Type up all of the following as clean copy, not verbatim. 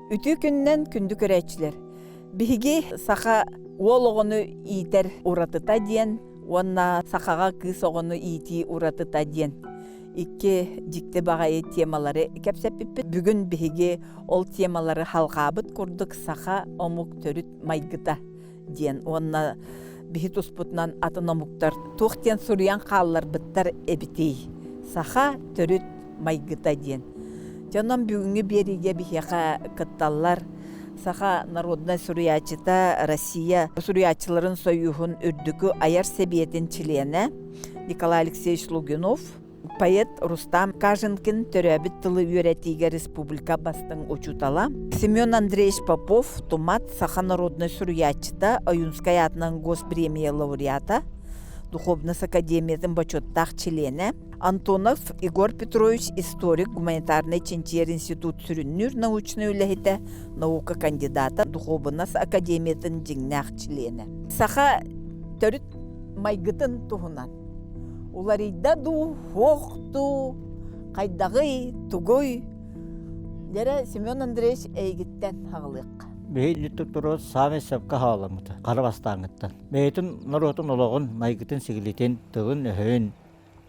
Үтүө күнүнэн күндү көрөөччүлэр! Биһиги саха уол оҕону иитэр уратыта диэн уонна сахаҕа кыыс оҕону иитии уратыта диэн икки дьикти баҕайы темалары кэпсэппиппит. Бүгүн биһиги ол темалары халҕаабыт курдук саха омук төрүт майгыта диэн уонна биһи туспутунан атын омуктар туох диэн суруйан хаалларбыттар эбитий? Саха төрүт майгыта диэн. Дьонон бүгүҥҥү биэриигэ биһиэхэ кытталлар Саха народнай суруйааччыта, Россия суруйааччыларын сойууһун үрдүкү айар сэбиэтин чилиэнэ Николай Алексеевич Лугинов, Поэт Рустам Каженкин төрөөбүт тылы үөрэтиигэ республика бастыҥ учуутала. Семен Андреевич Попов, Тумат, саха народнай суруйааччыта, Ойуунскай аатынан Госпремия лауреата, Духовность академиятын бочуоттаах чилиэнэ. Антонов Егор Петрович, историк, гуманитарнай чинчийэр институт сүрүннүүр научнай үлэһитэ, наука кандидата, Духуобунас академиятын дьиҥнээх чилиэнэ. Саха төрүт майгытын туһунан Уларыйда дуу, суох дуу, хайдаҕый, тугуй? Дьэрэ Семен Андреевич эйигиттэн аҕалыахха. Биһи литература саамай сөпкө хаалламмыта, хара бастааҥҥыттан. Бэйэтин норуотун олоҕун, майгытын-сигилитин, тылын-өһүн,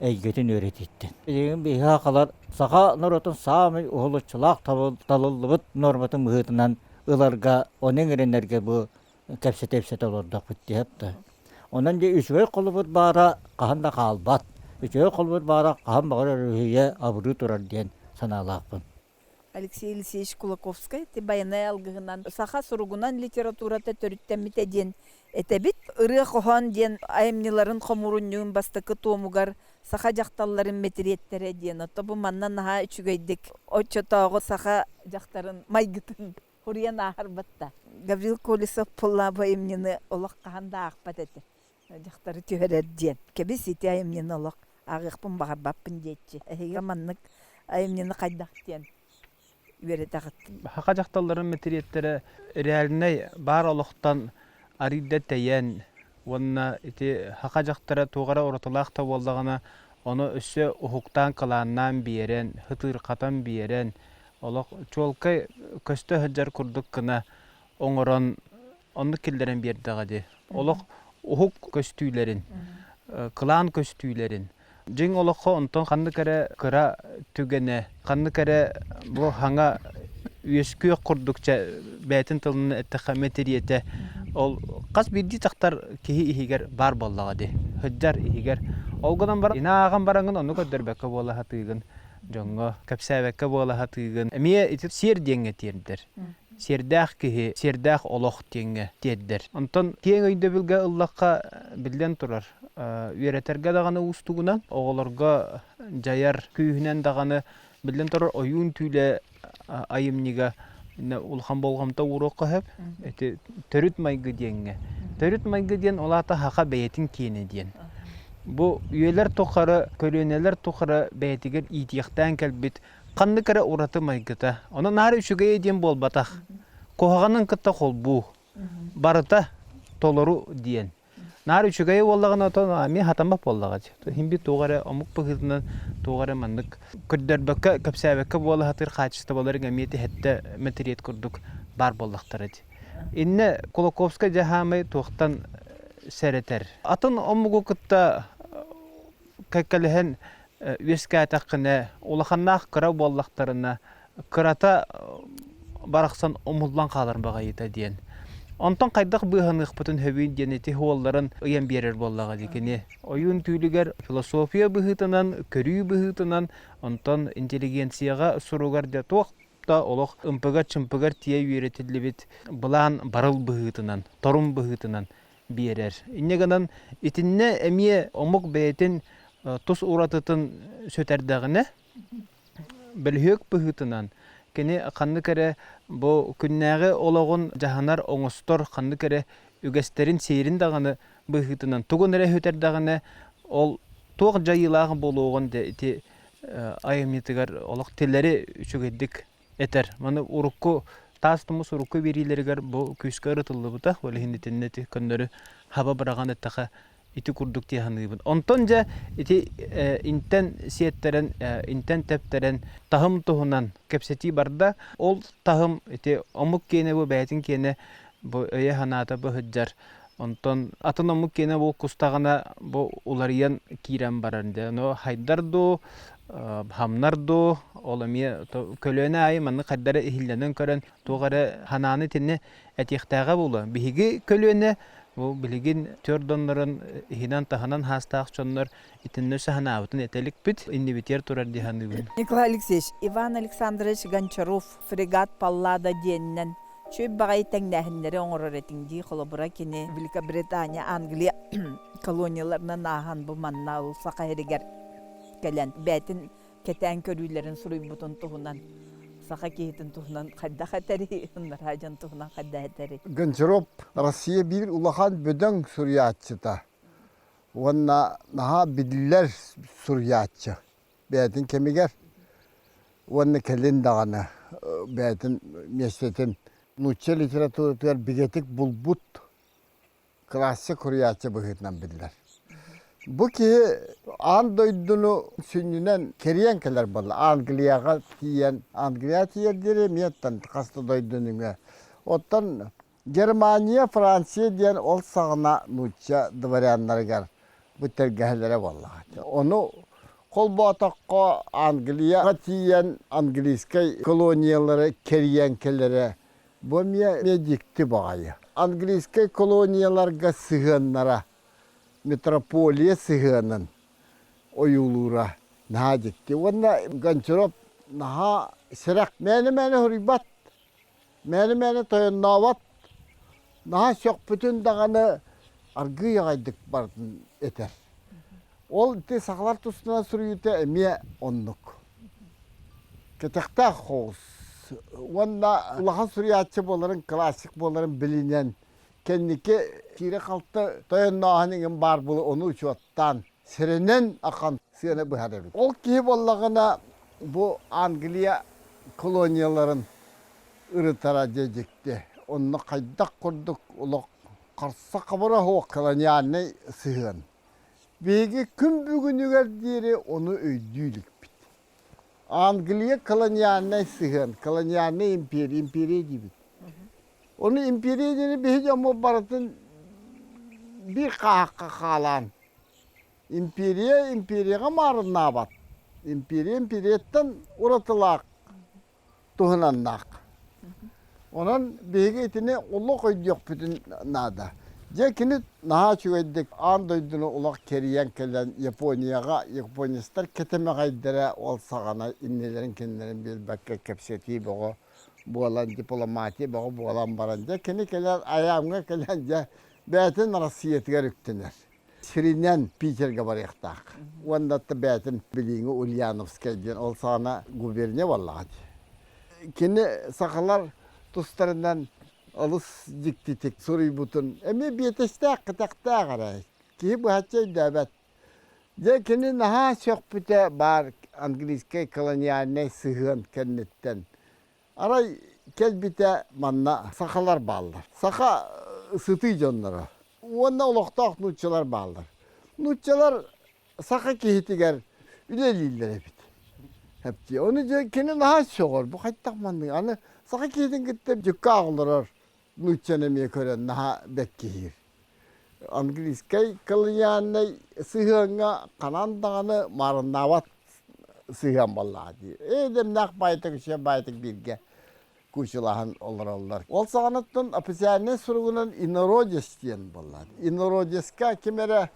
эйгэтин үөрэтииттэн. Билигин биһиги сахалар саха норуотун саамай уһулуччулаах талыллыбыт нуорматын быһыытынан ыларга, ону иҥэринэргэ бу кэпсэтэ-ипсэтэ олордохпут диэт да. Онон дьэ үчүгэй холобур баара хаһан да хаалбат. Үчүгэй холобур баара хаһан баҕарар өрүһүйэ абырыы турар диэн санаалаахпын. Алексей Елисеевич Кулаковскай ти байанай алгыһынан саха суругунан литературата төрүттэммитэ диэн этэбит. Ырыа-хоһоон диэн айымньыларын хомуурунньугун бастакы туомугар саха дьахталларын мэтириэттэрэ диэн. Ото бу манна наһаа үчүгэйдик оччотооҕу саха дьахтарын майгытын Хуруйан ааһарбат да. Гаврил Колесов Пуллаабы айымньыны олох хаһан да аахпат этэ. Дьахтары түһэрэр диэн. Кэбис ити айымньыны олох ааҕыахпын баҕарбаппын диэччи. Эһиги маннык айымньыны хайдах диэн үөрэтэҕит? Саха дьахталларын мэтириэттэрэ реальнай баар олохтон арыйда тэйэн уонна ити саха дьахтара туох эрэ уратылаах да буоллаҕына ону өссө уһуктаан кылааннаан биэрэн, ытыырхатан биэрэн олох чуолкай көстө сылдьар курдук гына оҥорон оннук киллэрэн биэрдэҕэ дии. Олох уһук көстүүлэрин, кылаан көстүүлэрин. Дьиҥ олоххо онтон ханнык эрэ кыра түгэнэ, ханнык эрэ бу хаҥа үөскүөх курдук бэйэтин тылынан эттэххэ мэтириэтэ ол хас биирдии дьахтар киһи иһигэр баар буоллаҕа дии. Сылдьар иһигэр. Ол гынан баран ина ааҕан бараҥҥын онну көрдөрбөккө буола сатыыгын. дьоҥҥо кэпсээбэккэ буола сатыыгын. Эмиэ ити сиэр диэҥҥэ тиэрдэр. Сиэрдээх киһи, сиэрдээх олох диэҥҥэ тиэрдэр. Онтон киэҥ өйдөбүлгэ ыллахха, биллэн турар, үөрэтэргэ даҕаны уустугунан, оҕолорго дьайар күүһүнэн даҕаны, биллэн турар, ойуун түүлэ айымньыга улахан болҕомто ууруохха сөп. Ити төрүт майгы диэҥҥэ. Төрүт майгы диэн ол аата саха бэйэтин киэнэ диэн. Бу үйэлэр тухары, көлүөнэлэр тухары бэйэтигэр иитиэхтээн кэлбит ханнык эрэ ураты майгыта. Онон наар үчүгэйэ диэн буолбатах. Куһаҕанын кытта холбуу. Барыта толору диэн. Наар үчүгэй буоллаҕына отон эмиэ хатаммат буоллаҕа дии. Иһин бит туох эрэ омук быһыытынан туох эрэ маннык көрдөрбөккө, кэпсээбэккэ буола сатыыр хаачыстыбаларыҥ эмиэ тиһэттэ мэтириэт курдук баар буоллахтара дии. Иннэ Кулаковскай дьаһаамай туохтан сэрэтэр? Атын омугу кытта кэккэлэһэн үөскээтэххинэ, улаханнаах кыра буоллахтарына, кырата барахсан умуллан хаалар баҕайыта диэн. Онтон хайдах быыһаныахпытын сөбүй диэн ити уолларын ыйан биэрэр буоллаҕа дии кини. Ойуун түүлүгэр философия быһыытынан, көрүү быһыытынан, онтон интеллигенцияҕа суругар дьэ туох да олох ымпыгар-чымпыгар тиийэ үөрэтиллибит былаан барыл быһыытынан, торум быһыытынан биэрэр. Инньэ гынан итиннэ эмиэ омук бэйэтин тус уратытын сүтэрдэҕинэ, бөлүһүөк быһыытынан кини ханнык эрэ бу күннээҕи олоҕун дьаһанар, оҥостор ханнык эрэ үгэстэрин, сиэрин даҕаны быһыытынан тугун эрэ сүтэрдэҕинэ, ол туох дьайыылаах буолуоҕун дэ ити айымньытыгар олох тилэри үчүгэйдик этэр. Маны урукку таас тумус урукку биэриилэригэр бу күүскэ ырытыллыбыта. Ол иһин итиннэ ити көннөрү хаба быраҕан эттэхэ. Ити курдук дии саныыбын. Онтон дьэ ити интэн сиэттэрэн, интэн тэптэрэн таһым туһунан кэпсэтии барда. Ол таһым ити омук киэнэ бу бэйэтин киэнэ бу өйө-санаата бу сылдьар. Онтон атын омук киэнэ бу кустаҕына бу уларыйан киирэн барар дьэ. Ону хайдар дуу, хамнар дуу, ол эмиэ көлүөнэ аайы маннык хайдары иһиллэнэн көрөн туох эрэ санааны итиннэ этиэхтээҕэ буолуо. Биһиги көлүөнэ бу билигин түөрт доннорун иһинэн-таһынан хаастаах дьоннор итиннэ санаабытын этэ иликпит, иннибитигэр турар дии саныыбын. Николай Алексеевич, Иван Александрович Гончаров фрегат Паллада диэнинэн үчүгэй баҕайы тэҥнээһиннэри оҥорор этиҥ дии. Холобура, кини Великобритания, Англия колонияларынан ааһан бу манна ол Саха сиригэр кэлэн бэйэтин кэтээн көрүүлэрин суруйбутун туһунан саха киһитин туһунан хайдах этэрий, ыннараа дьон туһунан хайдах этэрий? Гончаров Россия биир улахан бөдөҥ суруйааччыта уонна наһаа биллэр суруйааччы бэйэтин кэмигэр уонна кэлин даҕаны бэйэтин миэстэтин нуучча литературатыгар бигэтик булбут классик суруйааччы быһыытынан биллэр. Бу киһи аан дойдуну сүнньүнэн кэрийэн кэлэр буолла. Англияҕа тиийэн, Англия тиийэр диэри эмиэ хас да дойдуну үҥэ. Оттон Германия, Франция диэн ол саҕана нуучча дворяннарыгар бу тэлгэһэлэрэ буоллаҕа. Ону холбоотоххо Англияҕа тиийэн английскай колониялары кэрийэн кэлэрэ Бу эмиэ дьикти баҕайы. Английскай колонияларга сыһыаннара, метрополия сыһыанын ойуулуура наһаа дьикти. Уонна Гончаров наһаа сэрэх мээнэ-мээнэ суруйбат, мээнэ-мээнэ тойоннообот, наһаа сөхпүтүн даҕаны аргыый аҕайдык барытын этэр. Ол ити сахалар тустарынан суруйуута эмиэ оннук. Кэтэхтээх соҕус уонна улахан суруйааччы буоларын, классик буоларын билинэн, кэнники киирэ-халты тойоннооһун иҥин баар буолу ону учуоттаан, сэрэнэн ахан сыана быһар эбит. Ол киһи буоллаҕына бу Англия колонияларын ырытара дьэ дьикти. Онно хайдах курдук олох харса хабыра суох колониальнай сыһыан. Биһиги күн бүгүнүгэр диэри ону өйдүү иликпит. Англия колониальнай сыһыан, колониальнай империя, империя диибит. Ону империя диэни биһи дьоммут барытын биир хааһахха хаалаан империя империяҕа маарыннаабат. Империя империяттан уратылаах туһунаннаах. Онон биһиги итини олох өйдүөхпүтүн наада. Дьэ кини наһаа үчүгэйдик аан дойдуну олох кэрийэн кэлэн Японияҕа японецтар кэтэмэҕэйдэрэ ол саҕана иннилэрин кинилэрин биэрбэккэ кэпсэтии бөҕө буолан дипломатия бөҕө буолан баран дьэ кини кэлэн айаамҥа кэлэн дьэ бэйэтин Россиятыгар үктэнэр. Сиринэн Питергэ барыахтаах. Уонна бэйэтин билиҥҥи Ульяновскай диэн ол саҕана губерния буоллаҕа дии. Кини сахалар тустарынан олус дьиктитик суруйбутун эмиэ биэтэстээх кэтэхтээх эрэ. Киһи быһаччы өйдөөбөт. Дьэ кини наһаа сөхпүтэ баар английскай колониальнай сыһыан кэнниттэн Арай кэлбитэ манна сахалар бааллар. Саха сытыы дьонноро уонна олохтоох нууччалар бааллар. Нууччалар саха киһитигэр үлэлииллэр эбит. Эптии. Ону дьэ кини наһаа сөҕөр. Бу хайдах маннык аны саха киһитин кытта дьукка олорор нууччаны эмиэ көрөн наһаа бэккиһиир. Английскай колониальнай сыһыаҥҥа ханан даҕаны маарыннаабат сыһыан буоллаҕа дии. Ээ, баайтык үчүгэй баайтык бииргэ кучулаһан олороллор. Ол саҕанаттан официальнай суругунан инородец диэн буолла. Инородецка ким эрэ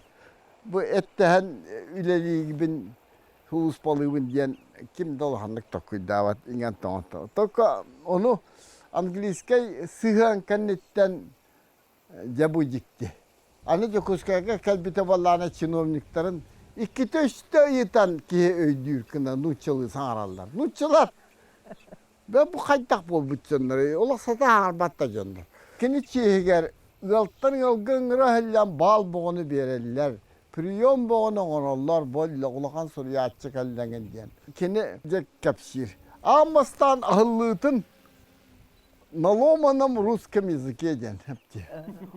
бу эттэһэн үлэлиигибин, сулууспалыыбын диэн ким да улаханнык толкуйдаабат иҥэн тоҥон. Только ону английскай сыһыан кэнниттэн Дьэ бу дьикти. Аны Дьокуускайга кэлбитэ буоллаҕына чиновниктарын иккитэ-үстэ ыйытан киһи өйдүүр гына нууччалыы саҥараллар. Нууччалар бу хайдах буолбут дьоннор олох сатаан аҥарбат да дьоннор. Кини чиэһигэр ыалтан ыалга ыҥыра иһиллэн баал боҕону биэрэллэр, прием боҕону оҥороллор, бу улахан суруйааччы кэллэҥин диэн. Кини дьэ кэпсиир. Аан бастаан аһыллыытын. На ломаном русском языке диэн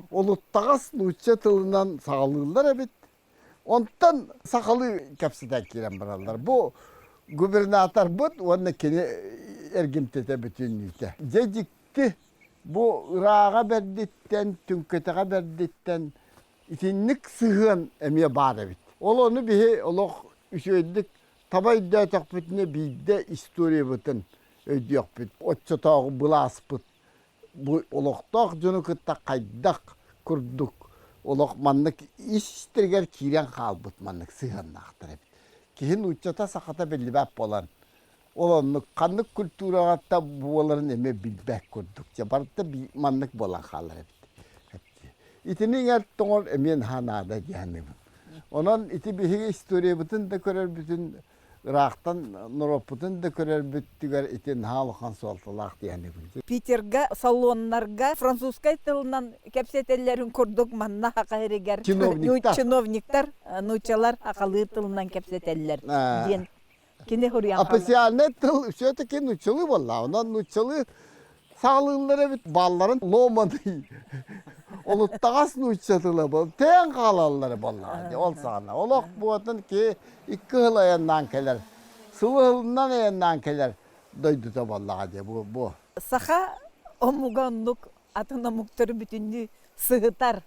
Олуттаҕас нуучча тылынан саҕалыыллар эбит. Онтон сахалыы кэпсэтэн киирэн бараллар. Бу губернаторбыт уонна кини эргимтэтэ бүтүннүүтэ. Дьэ дьикти бу ырааҕа бэрдиттэн, түҥкэтэҕэ бэрдиттэн итинник сыһыан эмиэ баар эбит. Ол ону биһи олох үчүгэйдик таба өйдөөтөхпүтүнэ биирдэ историябытын өйдүөхпүт. Оччотооҕу былааспыт бу олохтоох дьону кытта хайдах курдук олох маннык ис-истэригэр киирэн хаалбыт маннык сыһыаннаахтар эбит. Киһи нууччата сахата биллибэт буолан ол оннук ханнык культураҕа да буоларын эмиэ билбэт курдук. Дьэ барыта маннык буолан хаалар эбит. Итини иҥэр тоҥор эмиэ наһаа наада дии саныыбын. Онон ити биһиги историябытын да көрөрбүтүн ыраахтан норуоппутун да көрөрбүтүгэр ити наһаа улахан суолталаах дии саныыбын. Питерга салоннарга французскай тылынан кэпсэтэллэрин курдук манна саха сиригэр Чиновниктар. чиновниктар нууччалар сахалыы тылынан кэпсэтэллэр диэн кини суруйан Официальный тыл все-таки нууччалыы буолла. Онон нууччалыы саҕалыыллар эбит баалларын ломаный олуттаҕас нуучча тыла был тээн хаалаллар буоллаҕа ол саҕана олох буотун ки икки сыл айаннаан кэлэр сылы сылынан айаннаан кэлэр дойдута буоллаҕа дии бу бу Саха омуга оннук атын омуктары бүтүннүү сыһытар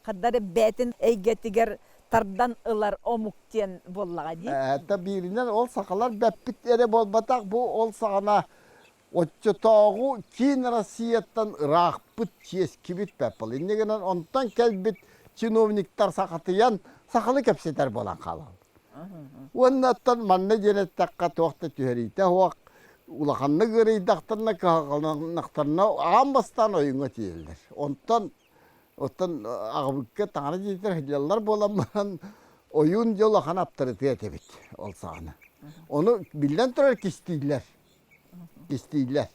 хардары бээтин эйгэтигэр тардан ылар омук диэн буоллаҕа дии. Это бииринэн ол сахалар бэппит эрэ буолбатах бу ол саҕана оччотооҕу киин Россияттан ыраахпыт чиэскибит бэппыл. Инньэ гынан онтон кэлбит чиновниктар сахатыйан сахалы кэпсэтэр буолан хаалаллар. Уонна оттон манна диэн эттэххэ туох да түһэриитэ суох улаханнык ыарыйдахтарына кыһалҕаланнахтарына аан бастаан ойууҥҥа тиийэллэр. Онтон оттон аҕабыкка таҥара дьиэтигэр сылдьаллар буолан баран ойуун дьэ улахан аптарытыа этибит ол саҕана. Ону биллэн турар кистииллэр. Кистииллэр.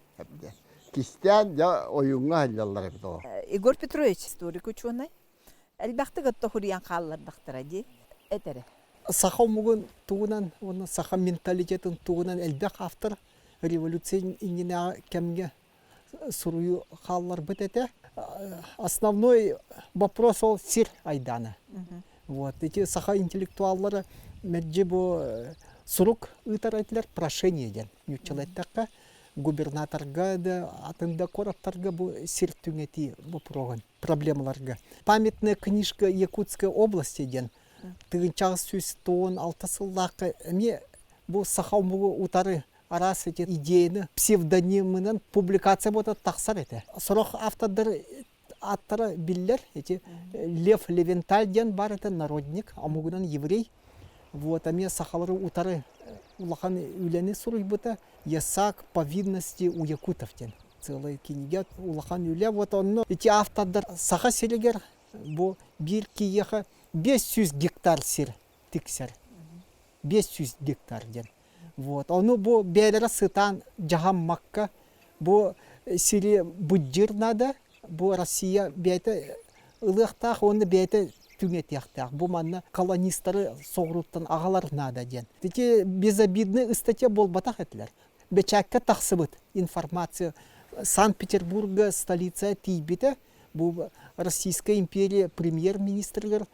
Кистээн дьэ ойууҥҥа сылдьаллар эбит ол. Егор Петрович историк учуонай. Элбэхтик отто хуруйан хааллардахтара дии этэрэ. Саха омугун тугунан уонна саха менталитетын тугунан элбэх автор революция иннинээҕи кэмҥэ суруйуу хаалларбыт этэ. Основной вопрос ол сир айдаана. Вот эти саха интеллектуаллара мэлдьи бу сурук ыытар этилэр прошение диэн нууччалыы эттэххэ губернаторга да атын да куораттарга бу сир түҥэтии боппуруоһун проблемаларга. Памятная книжка Якутской области диэн тыһыынчаҕа 196 сыллаахха эмиэ бу саха омугу утары араас эти идеяны псевдонимынан публикация буота тахсар этэ. Сорох автордар ааттара биллэр. Эти Лев Левенталь диэн бар это народник, омугунан еврей. Вот, эмиэ сахалары утары улахан үлэни суруйбута. Ясак повинности у якутов диэн целая кинигэ улахан үлэ. Вот онно ити автордар Саха сиригэр бу биир киһиэхэ 500 гектар сир тиксэр. 500 гектар диэн. Вот. Ону бу бэйэлэрэ сытаан дьаһаммакка бу сири быдьыр наада, бу Россия бэйэтэ ылыахтаах уонна бэйэтэ түҥэтиэхтээх. Бу манна колонистары соҕурууттан аҕалар наада диэн. Ити безобидный ыстатыйа буолбатах этилэр. Бэчээккэ тахсыбыт информация Санкт-Петербурга столица тиийбитэ. Бу Российская империя премьер-министригэр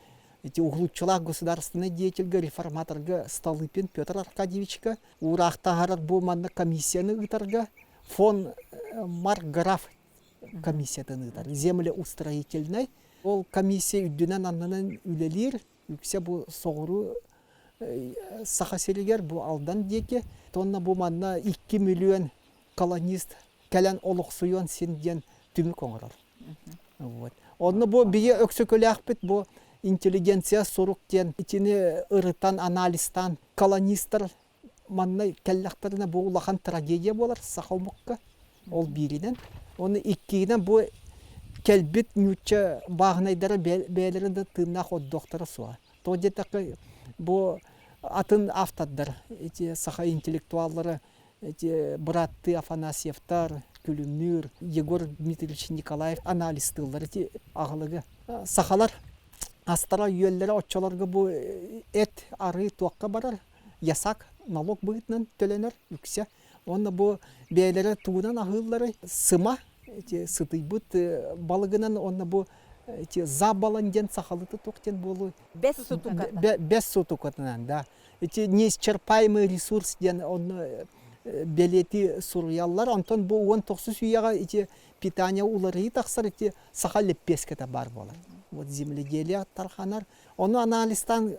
Ити уһулуччулаах государственнай деятельга, реформаторга Столыпин Петр Аркадьевичка уураахтаһарар бу манна комиссияны ыытарга фон Марграф комиссиятын ыытар. Землеустроительнай. Ол комиссия үрдүнэн аннынан үлэлиир. Үксэ бу соҕуруу Саха сиригэр, бу Алдан диэки. Тонна бу манна 2 миллион колонист кэлэн олохсуйуон син диэн түмүк оҥорор. Вот. Онно бу биһи өксөкөлөөхпүт бу интеллигенция сурук диэн итини ырытан, анализтаан колонистар манна кэллэхтэринэ бу улахан трагедия буолар саха омукка. Ол бииринэн. Оны иккиһинэн бу кэлбит нуучча бааһынайдара бэйэлэрин да тыыннаах отдуохтара суоҕа. Тоҕо диэтэххэ бу атын автордар эти саха интеллектуаллара эти бырааттыы Афанасьевтар, Күлүмнүүр, Егор Дмитриевич Николаев анализтыыллар ити аҕалыгы. Сахалар астара-үөллэрэ оччолорго бу эт арыы туохха барар, ясак налог быһыытынан төлөнөр үксэ. Уонна бу бэйэлэрэ тугунан аһыылларый? Сыма. Ити сытыйбыт балыгынан уонна бу ити забалан диэн сахалыты туох диэн буолуой? Бэс сутуката. Бэс сутукатынан, да. Ити неисчерпаемый ресурс диэн онно бэлиэтии суруйаллар. Онтон бу 19 үйэҕэ ити питание уларыйыы тахсар ити саха лэппиэскэтэ баар буолар. Вот земледелие тарханар. Ону анализтаан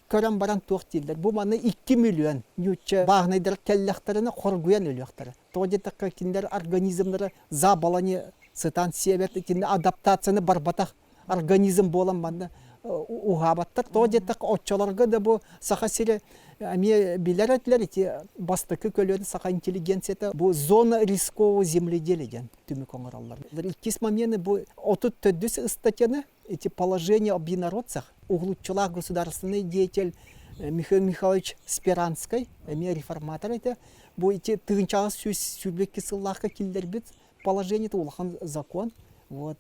көрөн баран туох дииллэр. Бу манна 2 миллион ньуучча бааһынайдар кэллэхтэринэ хоргуйан өлүөхтэрэ. Тоҕо диэтэххэ кинилэр организмнара забалане сытан сиэбэт итиннэ адаптацияны барбатах организм буолан манна уһаабаттар. Тоҕо диэтэххэ оччолорго да бу Саха сирэ эмиэ билэр этилэр ити бастакы көлүөнэ саха интеллигенцията бу зона рискового земледелия диэн түмүк оҥороллор. Иккис момены бу 34 ыстатыйаны эти положения об инородцах уһулуччулаах государственный деятель Михаил Михайлович Сперанскай эмиэ реформатор этэ. Бу ити тыһыынчаҕа 122 сыллаахха киллэрбит положение улахан закон вот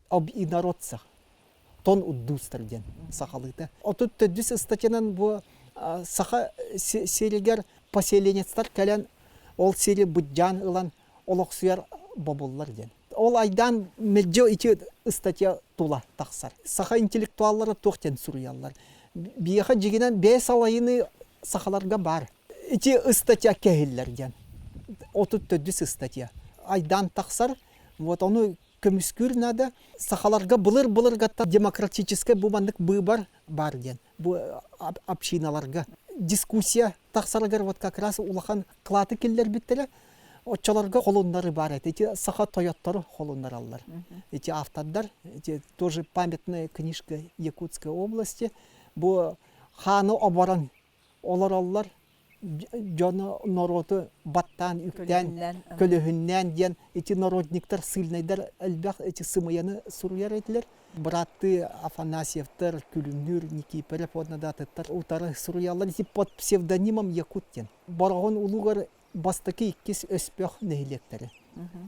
об инородцах тон уддуустар диэн сахалыыта. 34 ыстатыйанан бу саха сиригэр поселенецтар кэлэн ол сири быдьаан ылан олохсуйар бобуллар диэн. Ол айдаан мэлдьи ити ыстатыйа тула тахсар. Саха интеллектуаллара туох диэн суруйаллар. Биһиэхэ дьигинэн бэйэ салайыныы сахаларга баар. Ити ыстатыйа кэһиллэр диэн. 34 ыстатыйа. Айдаан тахсар. Вот ону көмүскүүр надо. Сахаларга былыр-былыргаттан демократическай бу маннык быыбар баар диэн. Бу общиналарга дискуссия тахсарыгар вот как раз улахан кылааты киллэрбиттэрэ. Оччолорго холуннары бар этэ. Эти саха тойоттору холуннараллар. Эти автордар, эти тоже памятная книжка Якутской области. Бу хааны оборон олороллор дьону норуоту баттаан үктээн көлөһүннээн диэн ити народниктар сыльнайдар элбэх эти сымыйаны суруйар этилэр бырааттыы Афанасьевтар Күлүмнүүр Никифоров уонна да атыттар утары суруйаллар ити под псевдонимом Якут диэн Бороҕон улуугар бастакы иккис Өспөх нэһилиэктэрэ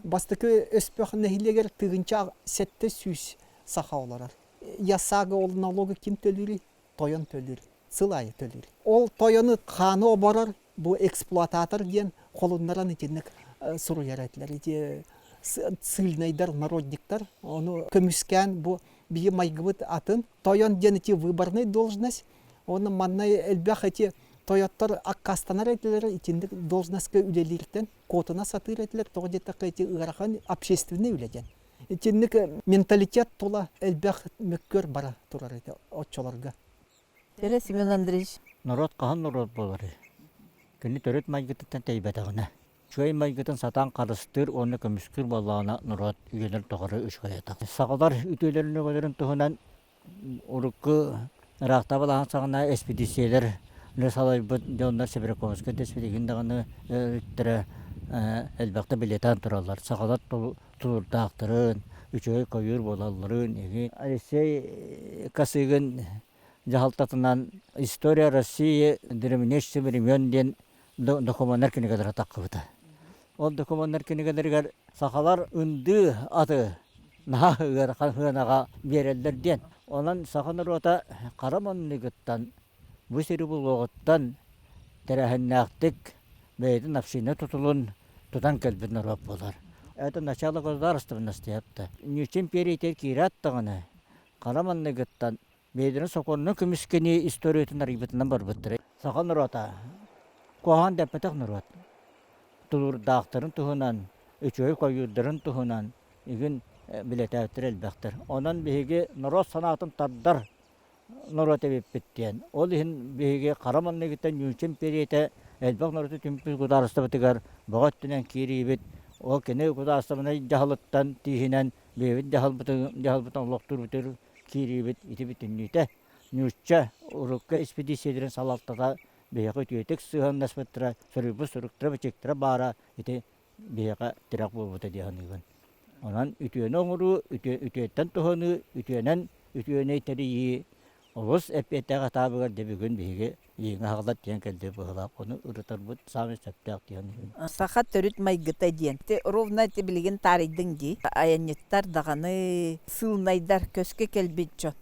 бастакы Өспөх нэһилиэгэр тыһыынча 700 саха олорор ЯСАГа ол налогы ким төлүүрүй тойон төлүүр сыл аайы төлүүр. Ол тойону хааны оборор бу эксплуататор диэн холуннаран итинник суруйар этилэр. Ити сыльнайдар, народниктар ону көмүскээн бу биһи майгыбыт атын. Тойон диэн ити выборный должность. Оны манна элбэх ити тойоттор аккаастанар этилэр итинник должностька үлэлииртэн куотуна сатыыр этилэр. Тоҕо диэтэххэ ити ыарахан общественный үлэ диэн. Итинник менталитет тула элбэх мөккүөр бара турар этэ оччолорго. Тере Семен Андреевич. Норуот хаһан норуот буоларый? Кини төрүт майгытыттан тэйбэтэҕинэ, үчүгэй майгытын сатаан харыстыыр уонна көмүскүүр буоллаҕына норуот үйэлэр тухары үчүгэй атах. Сахалар үтүөлэрин-өҥөлөрүн туһунан урукку ыраахтааҕы балаһан саҕана эспэдииссийэлэр салайбыт дьоннор Северокомскай да билигин даҕаны өрүттэрэ элбэхтэ бэлиэтээн тураллар. Сахалар тулуурдаахтарын, үчүгэй көйүүр буолалларын игин. Алексей Косыгин дьаһалтатынан «История России древнейших времен» диэн докумуоннар кинигэлэрэ таххыбыта. Ол докумуоннар кинигэлэригэр сахалар ындыы аты наһаа ыарахан сыанаҕа биэрэллэр диэн. Онон саха норуота хара манныгыттан, бу сири булуоҕуттан тэрээһиннээхтик бэйэтин община тутулун тутан кэлбит норуот буолар. Это начало государственности это. Ньүччэ империятыгар киирээт даҕаны хара манныгыттан бэйэлэрин сокуонунан көмүскэнии историятын арыйбытынан барбыттара. Саха норуота куһаҕан дэппэтэх норуот. Тулуурдаахтарын туһунан, үчүгэй хойуурдарын туһунан игин билэтээттэр элбэхтэр. Онон биһиги норуот санаатын тардар норуот эбиппит диэн. Ол иһин биһиги хара манныгыттан Ньүүнчэ империята элбэх норуоту түмпүт государствобытыгар бөҕө өттүнэн киириибит. Ол кини государственнай дьаһалыттан тииһинэн бэйэбит дьаһалбытын дьаһалбытын олохтуурбутугар киириибит ити бүтүннүүтэ нуучча урукку экспедициялэрин салалтата биһиэхэ үтүөтүк сыһыаннаспыттара, суруйбут суруктара-бичиктэрэ баара ити биһиэхэ тирэх буолбута дии саныыбын. Онон үтүөнү оҥоруу, үтүөттэн туһаныы, үтүөнэн үтүөнү тэрийии олус эппиэттээх этаабыгар дьэ бүгүн биһиги ииҥэ аһаҕалар диэн кэлдэ быһыылаах. Ону ырытарбыт саамай сөптөөх дии саныыбын. Саха төрүт майгыта диэн. Ити ровно ити билигин таарыйдыҥ дии. Айанньыттар даҕаны, сыылынайдар көскө кэлбит дьон.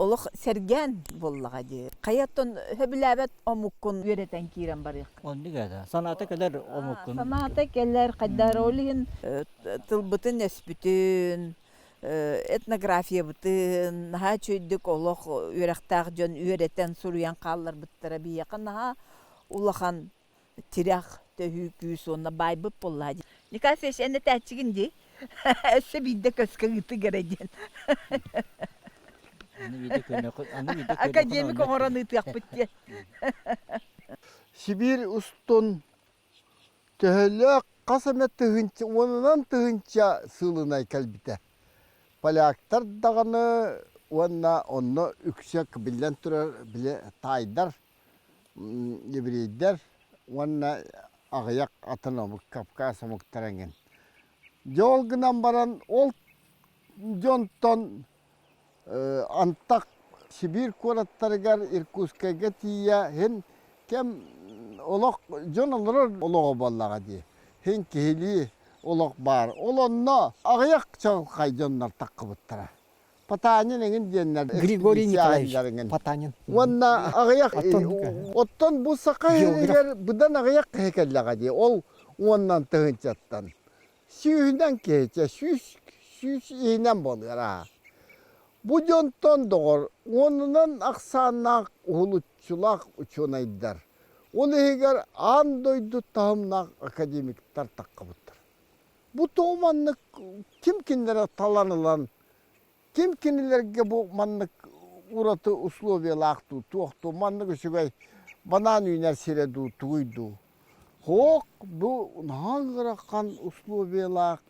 Олох сэргээн буоллаҕа дии. Хайаттан сөбүлээбэт омуккун үөрэтэн киирэн барыахха. Оннук этэ. Санаата кэлэр омуккун. Санаата кэлэр, хайдаар ол иһин тылбытын өспүтүн, этнографиябытын наһаа үчүгэйдик олох үөрэхтээх дьон үөрэтэн суруйан хаалларбыттара биһиэхэ наһаа улахан тирэх, төһүү күүс уонна баайбыт буоллаа дии. Николай Алексеевич, эн этээччигин дии. Өссө биирдэ көскө ыытык эрэ диэн. Академик оҥорон ыытыахпыт диэн. Сибиир устун төһөлөөх хас эмэ тыһыынча, уонунан тыһыынча сыылынай кэлбитэ. Поляктар даҕаны уонна онно үксэ биллэн турар били таайдар еврейдэр уонна аҕыйах атын омук Кавказ омуктара эҥин. Дьэ ол гынан баран ол дьонтон антах Сибиир куораттарыгар Иркутскайга тиийэ һин кэм олох дьон олорор олоҕо буоллаҕа дии. Һин киһилии олох баар. Ол онно аҕыйах чаҕылхай дьоннор таххыбыттара. Потанин эҥин диэннэр Григорий Николаевич Потанин. Уонна аҕыйах оттон бу саха иһигэр быдан аҕыйах киһи кэллэҕэ дии ол уоннан тыһыынчаттан сүүһүнэн киһи 100 иһинэн буолуор Бу дьонтон доҕор уонунан ахсааннаах уһулуччулаах учуонайдар, ол иһигэр аан дойду таһымнаах академиктар таххыбыттар. Бу тоҕо маннык ким кинилэри талан ылан, ким кинилэргэ бу маннык ураты условиялаах дуу, туох дуу, маннык үчүгэй банаан үүнэр сирэ дуу, тугуй дуу? Хоок бу наһаа ыарахан условиялаах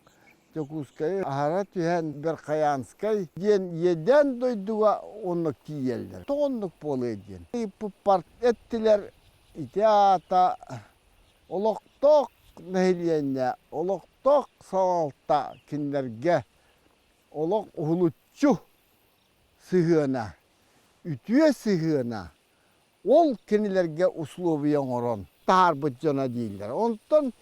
Дьокуускайы аһара түһэн Верхоянскай диэн иэдээн дойдуга оннук тиийэллэр. Тоҕо оннук буолуой диэн. Ыйыппыппар эттилэр ити аата Олохтоох нэһилиэнньэ, олохтоох салалта кинилэргэ олох уһулуччу сыһыана, үтүө сыһыана, ол кинилэргэ условия оҥорон таһаарбыт дьоно дииллэр. Онтон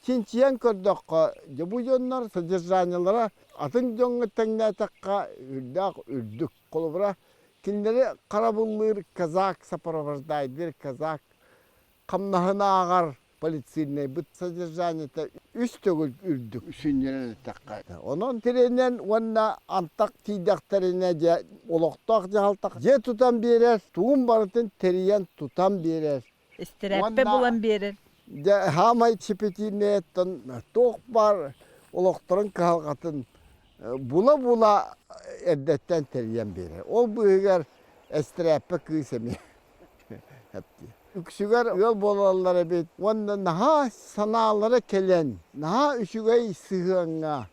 чинчийэн көрдөххө, дьэ бу дьоннор содержаниелара атын дьоҥҥо тэҥнээтэххэ үрдээх үрдүк. Холобура, кинилэри харабыллыыр казак, сопровождайдыыр казак хамнаһын ааҕар полицейнайбыт содержаниета үс төгүл үрдүк сүнньүнэн эттэххэ. Онон тирэнэн уонна антах тиийдэхтэринэ дьэ олохтоох дьаһалта дьиэ тутан биэрэр, тугун барытын тэрийэн тутан биэрэр. Истирээппэ булан биэрэр. Дьэ хаамай чипитииннэйэттэн туох баар олохторун кыһалҕатын була-була эрдэттэн тэрийэн биэрэр. Ол быыһыгар эстирээппэ кыыс эмиэ Үксүгэр ыал буолаллар эбит уонна наһаа санаалара кэлэн, наһаа үчүгэй сыһыаҥҥа,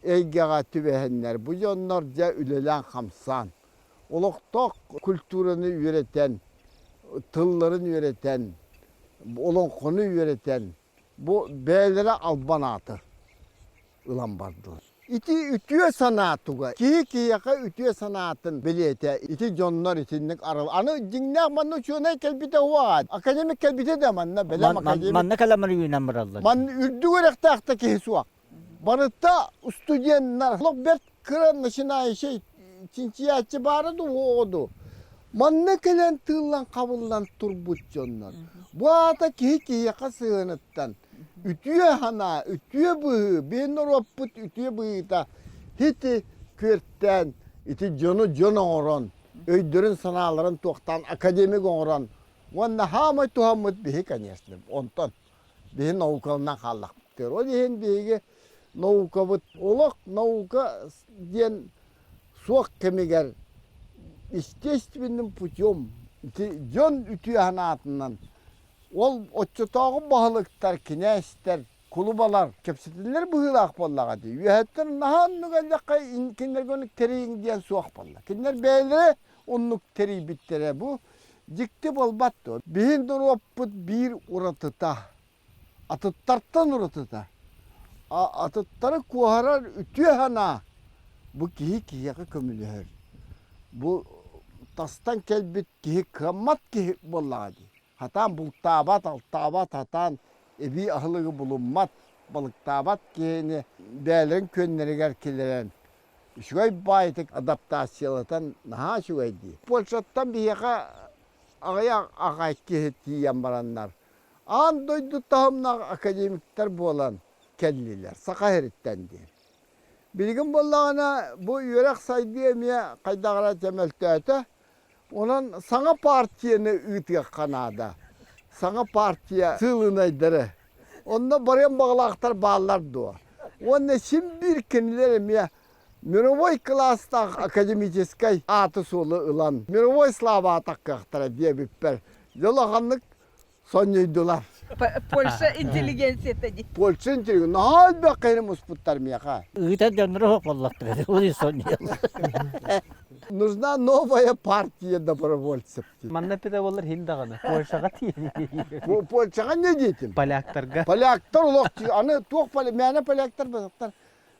эйгэҕэ түбэһэннэр бу дьоннор дьэ үлэлээн-хамсаан, олохтоох культураны үөрэтэн, тылларын үөрэтэн, олоҥхону үөрэтэн, Бу бэйэлэрэ албан ааты ылан бардылар. Ити үтүө санаа туга? Киһи киһиэхэ үтүө санаатын билиэтэ. Ити дьоннор итинник арыл. Аны дьиҥнээх манна учуонай кэлбитэ уоҕа. Академик кэлбитэ да манна бэлэм академик. Манна кэлэмэр үүнэн бараллар. Манна үрдүк үөрэхтээх да киһи суох. Барыта студеннар. Олох бэрт кыра начинающий чинчийээччи баара дуу, уоҕа дуу. Манна кэлэн тыыллан хабыллан турбут дьоннор. Бу аата киһи киһиэхэ сыһыаныттан үтүө санаа, үтүө быһыы, биһи норуоппут үтүө быһыыта ити күөртээн, ити дьону дьон оҥорон, өйдөрүн-санааларын туохтаан академик оҥорон уонна хаамай туһаммыт биһи, конечно, онтон биһи наукаланан хааллахпыт. Ол иһин биһиги наукабыт олох наука диэн суох кэмигэр естественным путем ити дьон үтүө санаатынан ол оччотооҕу баһылыктар, кинээстэр, кулубалар кэпсэтиллэр быһыылаах буоллаҕа дии. Үөһэттэн наһаа оннук эллэххэ кинилэргэ оннук тэрийиҥ диэн суох буолла. Кинилэр бэйэлэрэ оннук тэрийбиттэрэ. Бу дьикти буолбат дуо? Биһин норуоппут биир уратыта, атыттартан уратыта, атыттары куоһарар үтүө санаа бу киһи киһиэхэ көмөлөһөр. Бу тастан кэлбит киһи кыаммат киһи буоллаҕа дии. Хатаан бултаабат, алтаабат, хатаан эбии аһылыгы булуммат, балыктаабат киһини бэйэлэрин күөннэригэр киллэрэн. Үчүгэй баайытык адаптациялатан наһаа үчүгэй дии. Польшаттан биһиэхэ аҕыйах аҕай киһи тиийэн бараннар, аан дойду таһымнаах академиктар буолан кэллилэр, Саха сириттэн диэн. Билигин буоллаҕына бу үөрэх сайдыы эмиэ хайдах эрэ чөмөлтөөтө. Онон саҥа партияны ыытыахха наада. Саҥа партия сыылынайдары. Онно барыан баҕалаахтар бааллар дуо? Уонна син биир кинилэр эмиэ мировой кылаастаах академическай ааты-суолу ылан мировой слава атаккыахтара диэбиппэр дьэ улаханнык сонньуйдулар. Польша интеллигенцията дии. Польша интеллигенция наһаа элбэх киһини муспуттар миэхэ. Ыытар дьонноро суох буоллахтара, ол сонньуйаллар. Нужна новая партия добровольцев. Манна педагоглар хин даҕаны Польшаҕа тиийэн Польшаҕа не диэтим? Поляктарга. Поляктар олох аны туох мээнэ поляктар басактар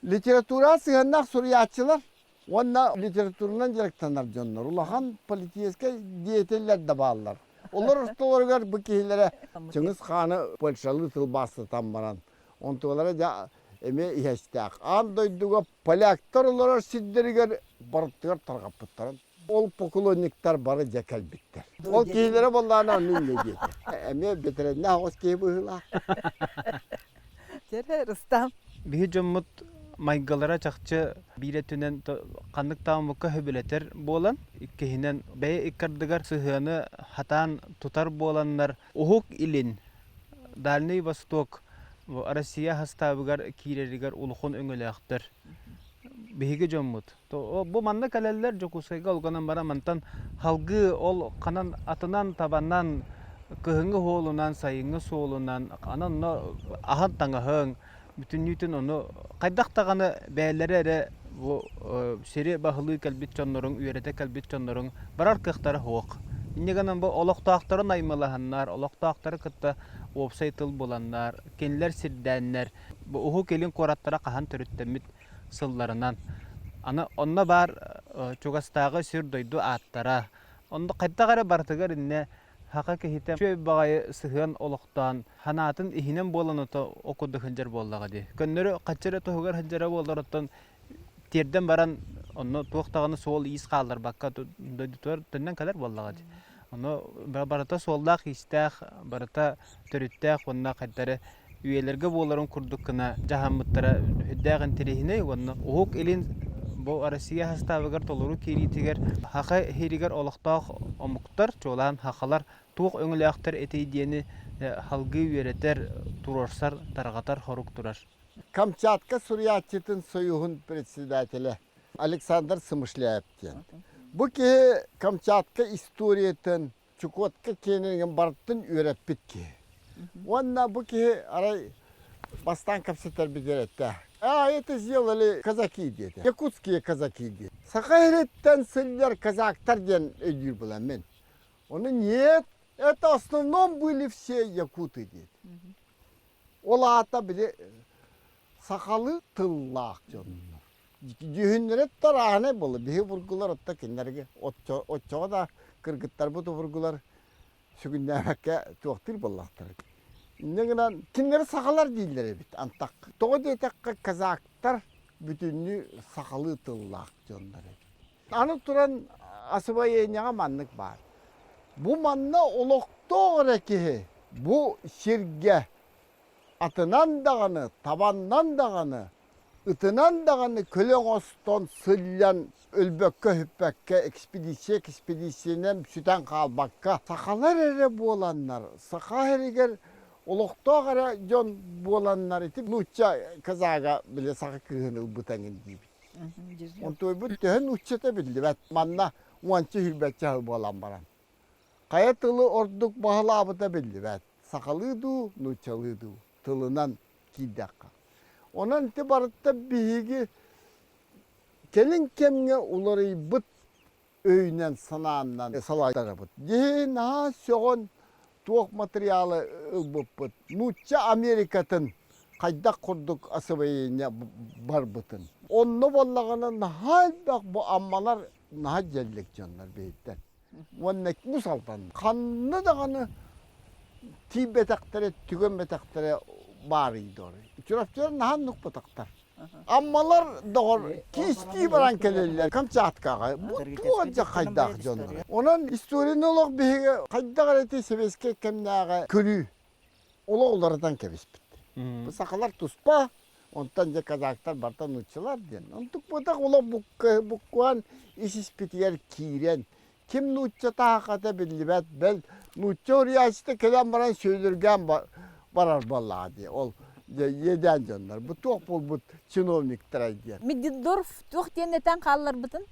литература сыһыаннаах суруйааччылар Уонна литературанан дьарыктанар дьоннор улахан политическай деятеллэр да бааллар. Олор ортолоругар бу киһилэрэ Чыҥыс хааны польшалыы тылбаастатан баран, онтулара дьэ эмиэ иһэстээх. Аан дойдуга поляктар олорор сирдэригэр барытыгар тарҕаппыттарын. Ол поклонниктар бары дьэ кэлбиттэр. Ол киһилэрэ буоллаҕына оннун инньэ диэтэ. Эмиэ бэтэрэннээх оҕус киһи быһыылаах. Дьэ, Рустам. Биһи дьоммут майгылара чахчы биир өттүнэн ханнык тааммыкка сөбүлэтэр буолан, иккиһинэн бэйэ икки ардыгар сыһыаны хатаан тутар буоланнар Уһук Илин, Дальний Восток Россия састаабыгар киирэригэр улахан өҥөлөөхтөр. Биһиги дьоммут. Бу манна кэлэллэр Дьокуускайга ол гынан баран мантан салгыы ол ханан атынан табанан кыһыҥҥы суолунан, сайыҥҥы суолунан анан онно аһан таҥаһыҥ бүтүннүүтүн ону хайдах даҕаны бэйэлэрэ эрэ бу сири баһылыы кэлбит дьонноруҥ, үөрэтэ кэлбит дьонноруҥ барар кыахтара суох. Инньэ гынан бу олохтоохтору наймылаһаннар, олохтоохтору кытта уопсай тыл буланнар, кинилэр сирдээннэр бу Уһук Илин куораттара хаһан төрүттэммит сылларынан. Аны онно баар чугастааҕы сир-дойду ааттара, онно хайдах эрэ барытыгар иннэ саха киһитэ үчүгэй баҕайы сыһыан олохтоон, санаатын иһинэн буолан ото о курдук сылдьар буоллаҕа дии. Көннөрү хаччы эрэ туһугар сылдьара буоллар оттон тиэрдэн баран онно туох даҕаны суол-иис хаалларбакка дойдутугар төннөн кэлэр буоллаҕа дии. Ону барыта суоллаах-иистээх, барыта төрүттээх уонна хайдах эрэ үйэлэргэ буоларын курдук гына дьаһаммыттара сүрдээх интэриэһинэй уонна Уһук Илин бу Россия састаабыгар толору киириитигэр саха сиригэр олохтоох омуктар, чуолаан сахалар туох өҥөлөөхтөр этэй диэни салгыы үөрэтэр, туруорсар, тарҕатар сорук турар. Камчатка суруйааччытын союһун председателэ Александр Смышляев диэн. Бу киһи Камчатка историятын Чукотка киэнигин барытын үөрэппит киһи. Уонна бу киһи арай бастаан кэпсэтэрбитигэр эттэ. А это сделали казаки диэтэ. Якутские казаки диэтэ. Саха сириттэн сылдьар казактар диэн өйдүүр буолан мин. Ону нет, это в основном были все якуты диэтэ. Ол аата били сахалыы тыллаах дьоннор. Дьүһүннэрэ тарааһынай буолла. Биһи бургулар отто кинилэргэ оччоҕо да кыргыттарбыт обургулар сүгүннээбэккэ туохтуур буоллахтара. Инньэ гынан кинилэри сахалар дииллэр эбит антах. Тоҕо диэтэххэ казактар бүтүннүү сахалыы тыллаах дьоннор эбит. Аны туран освоениеҕа маннык баар. Бу манна олохтоох эрэ киһи бу сиргэ атынан даҕаны, табаннан даҕаны ытынан даҕаны көлө оҥостон сылльан өлбөккө-сүппэккэ экспедиция экспедициянан сүтэн хаалбакка сахалар эрэ буоланнар саха сиригэр олохтоох эрэ дьон буоланнар ити нуучча казага били саха кыыһын ылбыта эҥин диибит. Онтуойбут төһө нууччата биллибэт. Манна уонча сүүрбэччэ сыл буолан баран. Хайа тылы ордук баһылаабыта биллибэт. Сахалыы дуу, нууччалыы дуу тылынан киирдэххэ. Онон ити барыта биһиги кэлин кэмҥэ уларыйбыт өйүнэн санааннан салайтарабыт. Дьиһи наһаа сөҕөн туох материалы ылбыппыт. Нуучча Америкатын хайдах курдук освоение барбытын. Онно буоллаҕына наһаа элбэх бу аммалар наһаа дьэллик дьоннор биһиттэр. Уонна бу салтан ханна даҕаны тиийбэтэхтэрэ, түгэммэтэхтэрэ баарый дуо? Чурапчылар наһаа нукпатахтар. Аммалар доҕор киистии баран кэлэллэр Камчаткаҕа. Бу туох дьэ хайдаах дьоннор. Онон историяны олох биһиги хайдах эрэ ити сэбиэскэй кэмнээҕи көрүү олох уларытан кэбиспит. Бу сахалар туспа, онтон дьэ казактар барыта нууччалар диэн. Онтук буотах олох буккуһан ис-испитигэр киирэн ким нуучча таһахата биллибэт, бэл нуучча уруйааччыта кэлэн баран сүөлүргээн барар буоллаҕа дии. Ол иэдээн дьоннор. Бу туох буолбут чиновниктарай диэн. Миддендорф туох диэн этэн хаалларбытын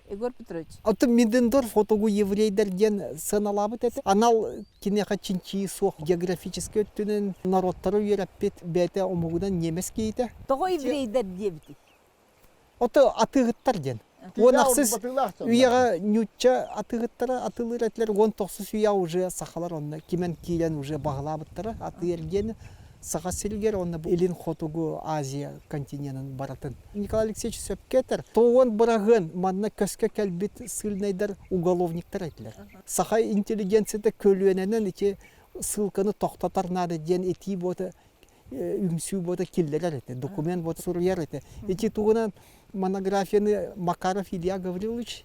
Егор Петрович? Оттон Миддендорф хотугу еврейдэр диэн сыаналаабыт этэ. Анал киниэхэ чинчийии суох географическай өттүнэн норуоттары үөрэппит бэйэтэ омугунан ньиэмэс киһитэ. Тоҕо еврейдэр диэбитий? Ото атыыһыттар диэн. Уон ахсыс үйэҕэ ньуучча атыыһыттара атыылыыр этилэр, уон тохсус үйэҕэ уже сахалар онно кимэн киирэн уже баһылаабыттара атыы эргиэни Саха сиригэр уонна Илин Хотугу Азия континенын барытын. Николай Алексеевич сөпкө этэр. Тоҕуон быраһыан манна көскө кэлбит ссыльнайдар уголовниктар этилэр. Саха интеллигенцията көлүөнэнэн ити ссылканы тохтотор наада диэн этии буота үҥсүү буота киллэрэр этэ, документ буота суруйар этэ. Ити тугунан монографияны Макаров Илья Гаврилович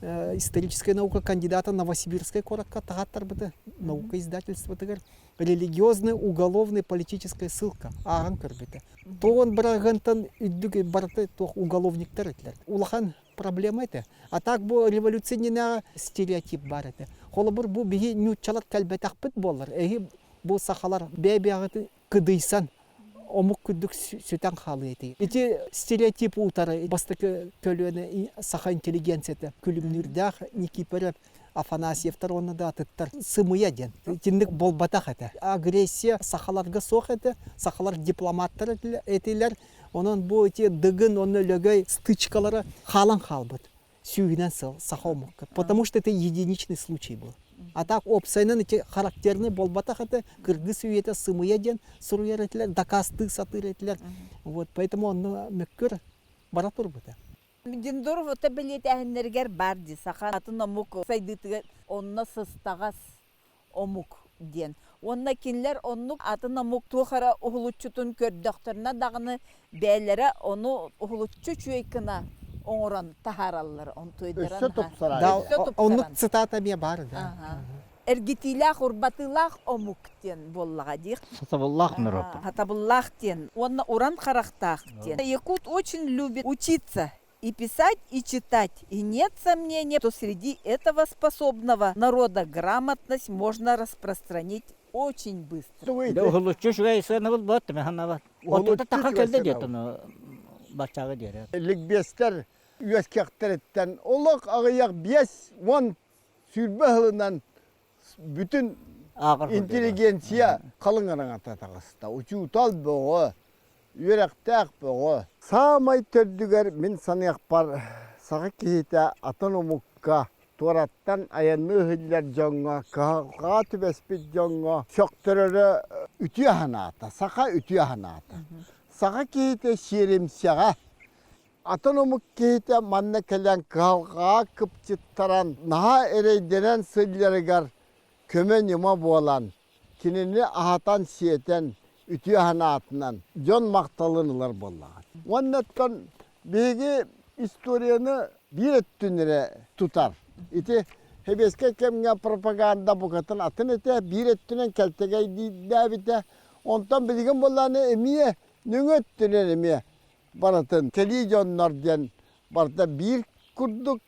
историческая наука кандидата Новосибирскай куоракка таһааттарбыта наука издательствотыгар религиозная уголовная политическая ссылка ааҕан көрбүтэ. Тоҕон бырагыантан үрдүк барыта туох уголовниктар этилэр. Улахан проблема этэ. А так бу революция иннинээҕи стереотип баар этэ. Холобур, бу биһи ньууччалар кэлбэтэхпит буоллар, эһи бу сахалар бэйэ-бэйэҕитин кыдыйсан омук курдук сүтэн хаалыа этэ. Ити стереотип утары бастакы көлүөнэ саха интеллигенцията күлүмнүүрдээх Никифоров, Афанасьевтар уонна да атыттар сымыйа диэн. Итинник буолбатах этэ. Агрессия сахаларга суох этэ, сахалар дипломаттар этилэр. Онон бу ити Дыгын уонна Лөгөй стычкалара хаалан хаалбыт. Сүүһүнэн сыл саха омукка. Потому что это единичный случай был. А так уопсайынан ити характерный буолбатах этэ, кыргыз үйэтэ сымыйа диэн суруйар этилэр, дакаастыы сатыыр этилэр. Вот, поэтому онно мөккүөр бара турбута. Дендоров ото бэлиэтээһиннэригэр баар дии саха атын омук сайдыытыгар онно сыстаҕас омук диэн. Уонна кинилэр оннук атын омук туох эрэ уһулуччутун көрдөхтөрүнэ даҕаны бэйэлэрэ ону уһулуччу үчүгэй гына оҥорон таһаараллар. Өссө тупсарар. Оннук цитата эмиэ баар да. Эргитиилээх, урбатыылаах омук диэн буоллаҕа дии. Сатабыллаах норуот. Сатабыллаах диэн уонна уран харахтаах диэн. Якут очень любит учиться и писать, и читать. И нет сомнения, что среди этого способного народа грамотность можно распространить очень быстро. Уһулуччу үчүгэй сыанабыл буолт механабат. Отута таха келде диэтону баччага диэри. Ликбезтэр үөскэхтэриттэн олох аҕыйах 5-10 сүүрбэ сылынан бүтүн интеллигенция халыҥ араҥата таҕыста. Учуутал бөҕө, үөрэхтээх бөҕө. Саамай төрдүгэр мин саныахпар саха киһитэ атын омукка туораттан айанныы иһиллэр дьоҥҥо, кыһалҕаҕа түбэспит дьоҥҥо сөхтөрөрө үтүө санаата, саха үтүө санаата. Саха киһитэ сиэримсэҕэ, Атын омук киһитэ манна кэлэн кыһалҕаҕа кыпчыттаран, наһаа эрэйдэнэн сылдьарыгар көмө-ньыма буолан, кинини аһатан-сиэтэн, үтүө санаатынан дьон махталын ылар буоллаҕа. Уонна оттон биһиги историяны биир өттүн эрэ тутар. Ити сэбиэскэй кэмҥэ пропаганда букатын атын этэ, биир өттүнэн кэлтэгэйдээбитэ. Онтон билигин буоллаҕына эмиэ нөҥүө өттүнэн эмиэ барытын кэлии дьоннор диэн барыта биир курдук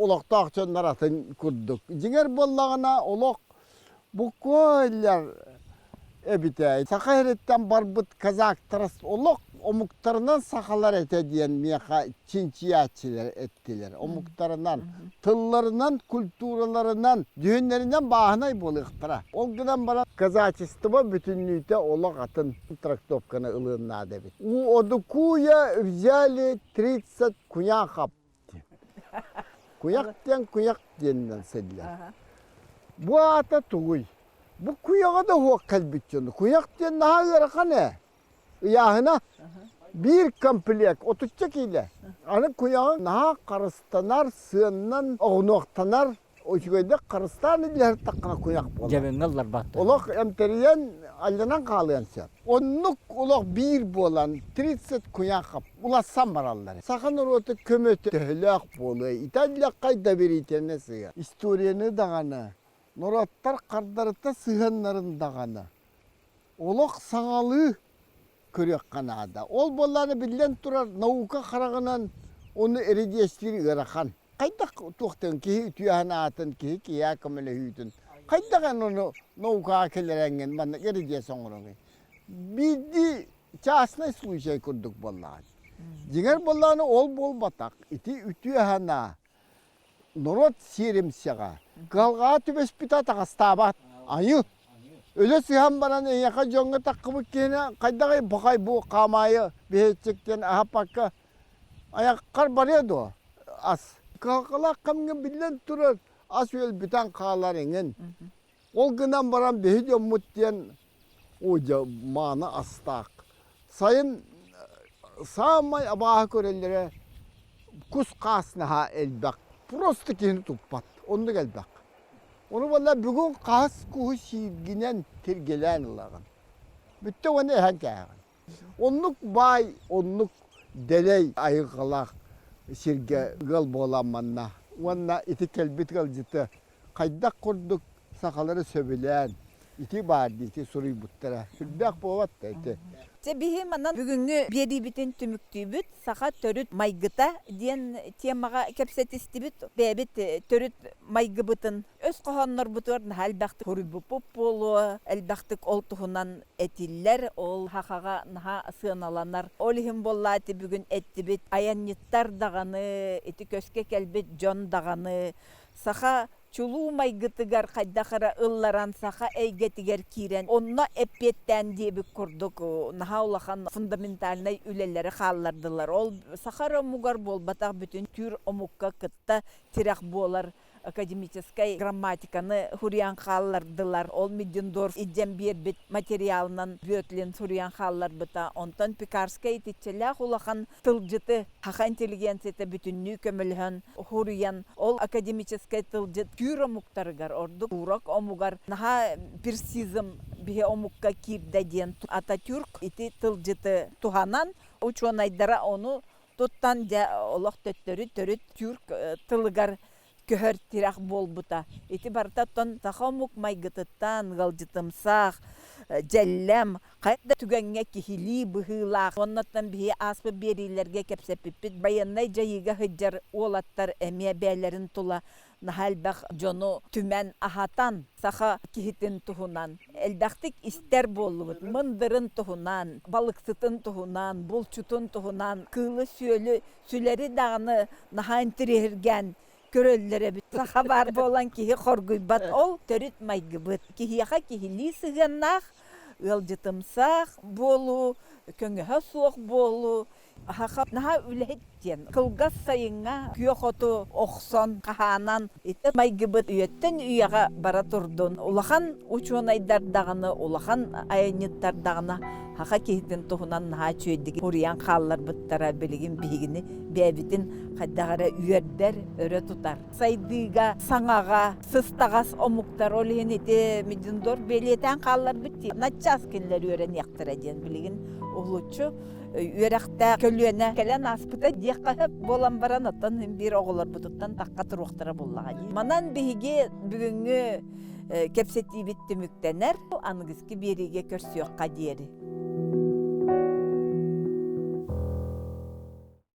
олохтоох дьоннор атын курдук. Дьиҥэр буоллаҕына олох буккуоллар эбитэ. Саха сириттэн барбыт казактар олох омуктарынан сахалар этэ диэн миэхэ чинчийээччилэр эттилэр. Омуктарынан, тылларынан, культураларынан, дьүһүннэринэн бааһынай буолуохтара. Ол гынан баран казачество бүтүннүүтэ олох атын трактовканы ылыан наада эбит. У Одукуя взяли 30 куяхов. Куях диэн куях диэнинэн сэллэр. Бу аата тугуй? Бу куйаҕа да уһуох кэлбит дьону. Куйах диэн наһаа ыарахан ээ. Ыйааһына биир комплект отучча киилэ. Аны куйаҕы наһаа харыстанар, сыаннан, оҕунуохтанар. Үчүгэйдик харыстаан илдьэһэртэххинэ куйах буолар. Дьэбиҥҥэ ылларбаттар. Олох эмтэрийэн алдьанан хаалыан сөп. Оннук олох биир буолан 30 куйах улассан бараллар. Саха норуота көмөтө төһөлөөх буолуой? Италлаххай доверительнай сыһыан. Историяны даҕаны, норуоттар хардарыта сыһыаннарын даҕаны олох саҥалыы көрүөххэ наада. Ол буоллаҕына биллэн турар наука хараҕынан ону эрэдиэстиир ыарахан. Хайдах туохтан киһи үтүө санаатын, киһи киһиэхэ көмөлөһүүтүн хайдах эн ону наукаҕа киллэрэҥҥин маннык эрэдиэс оҥороҥуй? Биирдии частный случай курдук буоллаҕа. Дьиҥэр буоллаҕына ол буолбатах. Ити үтүө санаа норуот сиэримсэҕэ кыһалҕаҕа түбэспитэ атаҕастаабат. Айыы. Өлө сыһан баран эйиэхэ дьоҥҥо таххыбыт киһини хайдаҕый бахай бу хаамаайы биһиччиктэн аһаппакка айаххар барыа дуо ас. Кыһалҕалаах кэмҥэ биллэн турар ас-үөл бүтэн хаалар эҥин. Ол гынан баран биһи дьоммут диэн оо дьэ мааны астаах. Сайын саамай абааһы көрөллөрө кус-хаас наһаа элбэх. Просто киһини туппат. Оннук элбэх. Ону буолла бүгүн хаас куһу сииргинэн тиргэлээн ылаҕын. Бүттэ уонна эһэн кээһэҕин. Оннук баай, оннук дэлэй айылҕалаах сиргэ ыал буолан манна уонна ити кэлбит ыалдьыты хайдах курдук сахалары сөбүлээн ити баар дии ити суруйбуттара сүрдээх буолбат да ити. Дьэ биһи манан бүгүҥҥү биэриибитин түмүктүүбүт. Саха төрүт майгыта диэн темаҕа кэпсэтистибит. Бэйэбит төрүт майгыбытын өс хоһооннорбутугар наһаа элбэхтик суруйбуппут буолуо, элбэхтик ол туһунан этиллэр, ол сахаҕа наһаа сыаналанар. Ол иһин буоллаа ити бүгүн эттибит, айанньыттар даҕаны, ити көскө кэлбит дьон даҕаны саха чулуу майгытыгар хайдах эрэ ылларан саха эйгэтигэр киирэн онно эппиэттээн диэбит курдук наһаа улахан фундаментальнай үлэлэри хааллардылар. Ол саха эрэ омугар буолбатах бүтүн түүр омукка кытта тирэх буолар академическай грамматиканы суруйан хааллардылар. Ол Миддендорф илдьэн биэрбит материалынан Бөтлин суруйан хаалларбыта. Онтон Пекарскай итиччэлээх улахан тылдьыты саха интеллигенцията бүтүннүү көмөлөһөн суруйан, ол академическай тылдьыт түүр омуктарыгар, ордук турок омугар наһаа персизм биһи омукка киирдэ диэн Ататюрк ити тылдьыты туһанан учуонайдара ону туттан дьэ олох төттөрү төрүт тюрк тылыгар көһөр тирэх буолбута. Ити барыта оттон саха омук майгытыттан, ыалдьытымсах, дьэллэм, хайа да түгэҥҥэ киһилии быһыылаах. Оннуттан биһи ааспыт биэриилэргэ кэпсэппиппит байыаннай дьайыыга сылдьар уолаттар эмиэ бэйэлэрин тула наһаа элбэх дьону түмэн аһатан, саха киһитин туһунан элбэхтик истэр буоллубут. Мындырын туһунан, балыксытын туһунан, булчутун туһунан, кыылы-сүөлү сүлэри даҕаны наһаа интириэһиргээн көрөллөр эбит. Саха баар буолан киһи хоргуйбат. Ол төрүт майгыбыт. Киһиэхэ киһилии сыһыаннаах, ыалдьытымсах буолуу, көҥөһө суох буолуу, Саха наһаа үлэһит диэн. Кылгас сайыҥҥа күөх оту охсон, хаһаанан ити майгыбыт үйэттэн үйэҕэ бара турдун. Улахан учуонайдар даҕаны, улахан айанньыттар даҕаны саха киһитин туһунан наһаа үчүгэйдик суруйан хаалларбыттара билигин биһигини бэйэбитин хайдах эрэ үөрдэр, өрө тутар. Сайдыыга, саҥаҕа сыстаҕас омуктар, ол иһин ити Мидендорф бэлиэтээн хаалларбыт дии. Начаас кинилэр үөрэниэхтэрэ диэн билигин уһулуччу үөрэхтээх көлүөнэ кэлэн ааспыта диэххэ сөп буолан баран оттон биир оҕолорбутуттан тахха туруохтара буоллаҕа дии. Манан биһиги бүгүҥҥү кэпсэтиибит түмүктэнэр. Аныгыскы биэриигэ көрсүөххэ диэри.